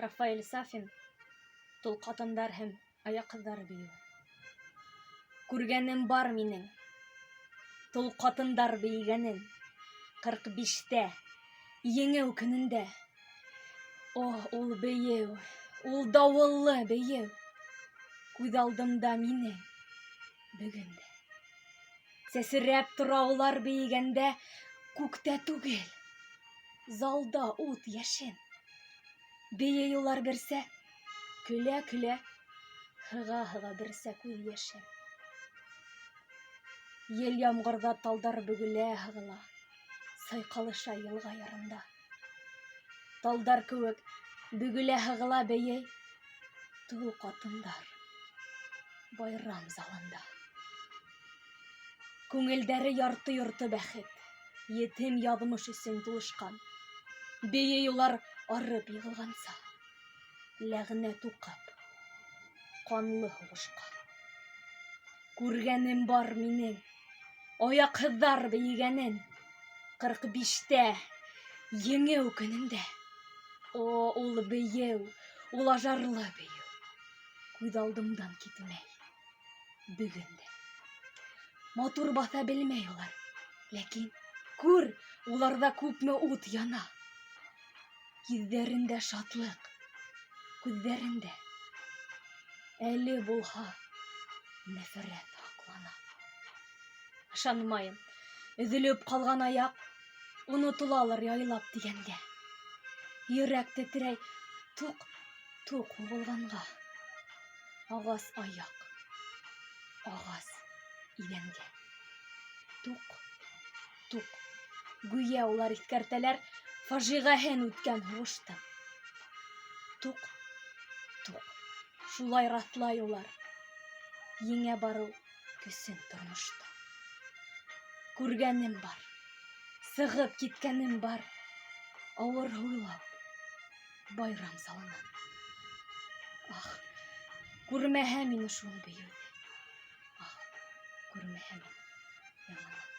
Рафаэль Сафин Тол ҡатындар һәм аяҡһыҙҙар бейеүе. Күргәнем бар минең Тол ҡатындар бейегәнен 45-тә Еңеү көнөндә. О, ул бейеү, ул дауыллы бейеү Күҙ алдымда минең бөгөн дә. Сәсерәп тора улар бейегәндә, Күктә түгел, залда ут яшен. Бейей улар берсә, көлә-көлә, Һыға-һыға берсә күҙ йәшен. Ел ямғырҙа талдар бөгөлә һығыла, Сайҡалыша йылға ярында. Талдар кеүек бөгөлә һығыла бейей Тол ҡатындар байрам залында. Күңелдәре ярты-йорто бәхет, Етем яҙмыш өсөн тулышҡан. Бейей улар арып йығылғанса, Ләғнәт уҡып, ҡанлы һуғышҡа. Күргәнем бар минең, Аяҡһыҙҙар бейегәнен, 45-тә, Еңеү көнөндә. О, ул бейеү, ул ажарлы бейеү, Күҙ алдымдан китмәй бөгөн дә. Матур баҫа белмәй улар, ләкин күр, уларҙа күпме ут яна. Йөҙҙәрендә шатлыҡ, күҙҙәрендә әле булһа нәфрәт һаҡлана. Ышанмайым, өҙөлөп ҡалған аяҡ онотолалыр яйлап тигәнгә. Йөрәк тетрәй туҡ туҡ һуғылғанға. Ағас аяҡ, ағас иҙәнгә. Туҡ, туҡ. Гүйә улар иҫкәртәләр фажиғәһен үткән һуғыштың. Туҡ, туҡ. Шулай раҫлай улар еңә барыу көсөн тормошта. Күргәнем бар, сығып киткәнем бар, ауыр һуйлап байрам залынан. Ах, күрмәһә мине шул бейеүҙе. Ах, күрмәһә мине яңынан.